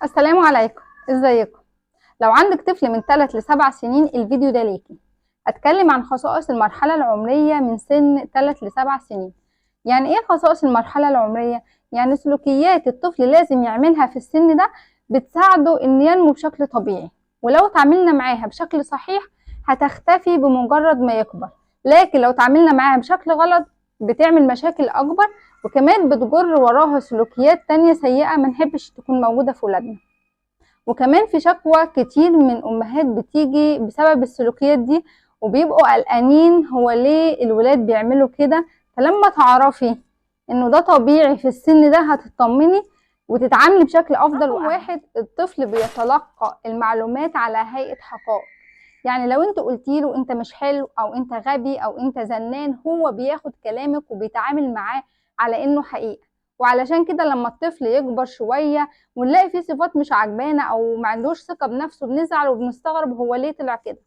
السلام عليكم، ازيكم؟ لو عندك طفل من 3 ل 7 سنين الفيديو ده ليكي. هتكلم عن خصائص المرحلة العمرية من سن 3 ل 7 سنين. يعني ايه خصائص المرحلة العمرية؟ يعني سلوكيات الطفل لازم يعملها في السن ده بتساعده ان ينمو بشكل طبيعي، ولو تعاملنا معاها بشكل صحيح هتختفي بمجرد ما يكبر، لكن لو تعاملنا معاها بشكل غلط بتعمل مشاكل اكبر، وكمان بتجر وراها سلوكيات تانية سيئة ما نحبش تكون موجودة في ولادنا. وكمان في شكوى كتير من امهات بتيجي بسبب السلوكيات دي وبيبقوا قلقانين هو ليه الولاد بيعملوا كده. فلما تعرفي انه ده طبيعي في السن ده هتطمني وتتعاملي بشكل افضل. واحد، الطفل بيتلقى المعلومات على هيئة حقائق. يعني لو انت قلتي له انت مش حلو او انت غبي او انت زنان، هو بياخد كلامك وبيتعامل معاه على انه حقيقة. وعلشان كده لما الطفل يكبر شوية ونلاقي فيه صفات مش عجبانة او ما عندوش ثقة بنفسه بنزعل وبنستغرب هو ليه طلع كده.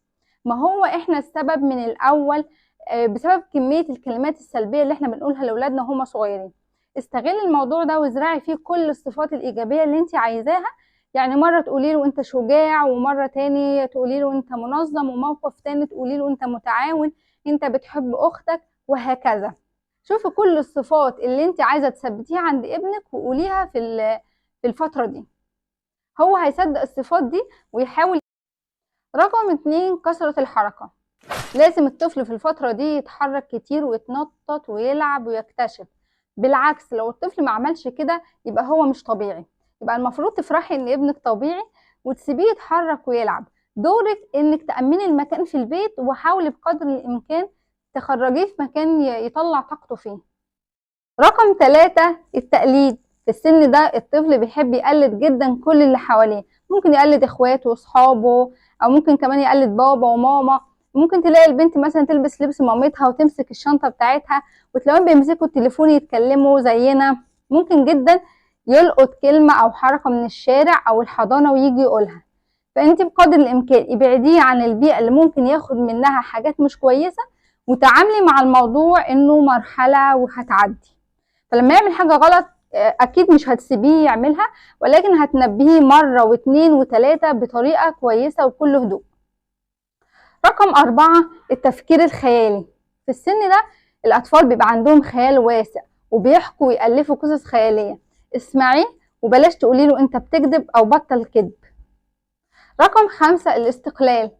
ما هو احنا السبب من الاول بسبب كمية الكلمات السلبية اللي احنا بنقولها لاولادنا وهم صغيرين. استغل الموضوع ده وازرعي فيه كل الصفات الايجابية اللي انت عايزاها. يعني مرة تقولي له انت شجاع، ومرة تاني تقولي له انت منظم، وموقف تاني تقولي له انت متعاون، انت بتحب اختك، وهكذا. شوفي كل الصفات اللي انت عايزة تثبتيها عند ابنك وقوليها في الفترة دي، هو هيصدق الصفات دي ويحاول. رقم 2، كثرة الحركة. لازم الطفل في الفترة دي يتحرك كتير ويتنطط ويلعب ويكتشف. بالعكس لو الطفل ما عملش كده يبقى هو مش طبيعي. يبقى المفروض تفرحي ان ابنك طبيعي وتسيبيه يتحرك ويلعب. دورك انك تأمني المكان في البيت، وحاولي بقدر الامكان تخرجيه في مكان يطلع طاقته فيه. رقم 3، التقليد. في السن ده الطفل بيحب يقلد جدا كل اللي حواليه، ممكن يقلد اخواته واصحابه، او ممكن كمان يقلد بابا وماما. ممكن تلاقي البنت مثلا تلبس لبس مامتها وتمسك الشنطة بتاعتها، وتلاقيهم بيمسكوا التليفون يتكلموا زينا. ممكن جدا يلقط كلمة او حركة من الشارع او الحضانة ويجي يقولها. فانت بقدر الامكان ابعديه عن البيئة اللي ممكن ياخد منها حاجات مش كويسة، وتعاملي مع الموضوع انه مرحلة وهتعدي. فلما يعمل حاجة غلط اكيد مش هتسيبيه يعملها، ولكن هتنبهيه مرة واثنين وثلاثة بطريقة كويسة وكل هدوء. رقم 4، التفكير الخيالي. في السن ده الاطفال بيبقى عندهم خيال واسع وبيحكوا ويألفوا قصص خيالية. اسمعي وبلاش تقولي له انت بتكذب او بطل كذب. رقم 5، الاستقلال.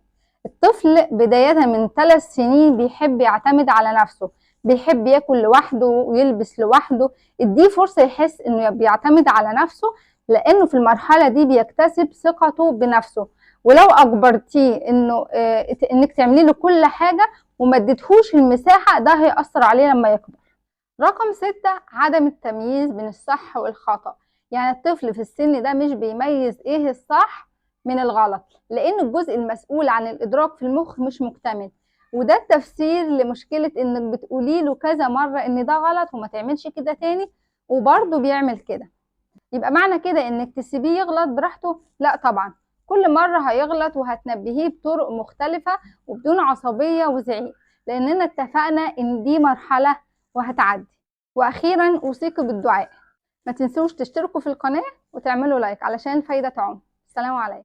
الطفل بداية من 3 سنين بيحب يعتمد على نفسه، بيحب ياكل لوحده ويلبس لوحده. اديه فرصة يحس انه بيعتمد على نفسه، لانه في المرحلة دي بيكتسب ثقته بنفسه. ولو اجبرتيه انه انك تعملي له كل حاجة وما اديتهوش المساحة، ده هيأثر عليه لما يكبر. رقم 6، عدم التمييز بين الصح والخطأ. يعني الطفل في السن ده مش بيميز ايه الصح من الغلط، لان الجزء المسؤول عن الادراك في المخ مش مكتمل. وده التفسير لمشكلة انك بتقولي له كذا مرة ان ده غلط وما تعملش كده تاني، وبرضه بيعمل كده. يبقى معنى كده انك تسيبيه يغلط براحته؟ لا طبعا، كل مرة هيغلط وهتنبهيه بطرق مختلفة وبدون عصبية وزعيق، لاننا اتفقنا ان دي مرحلة وهتعدي. واخيرا اوصيكم بالدعاء. ما تنسوش تشتركوا في القناة وتعملوا لايك علشان الفايدة تعم. السلام عليكم.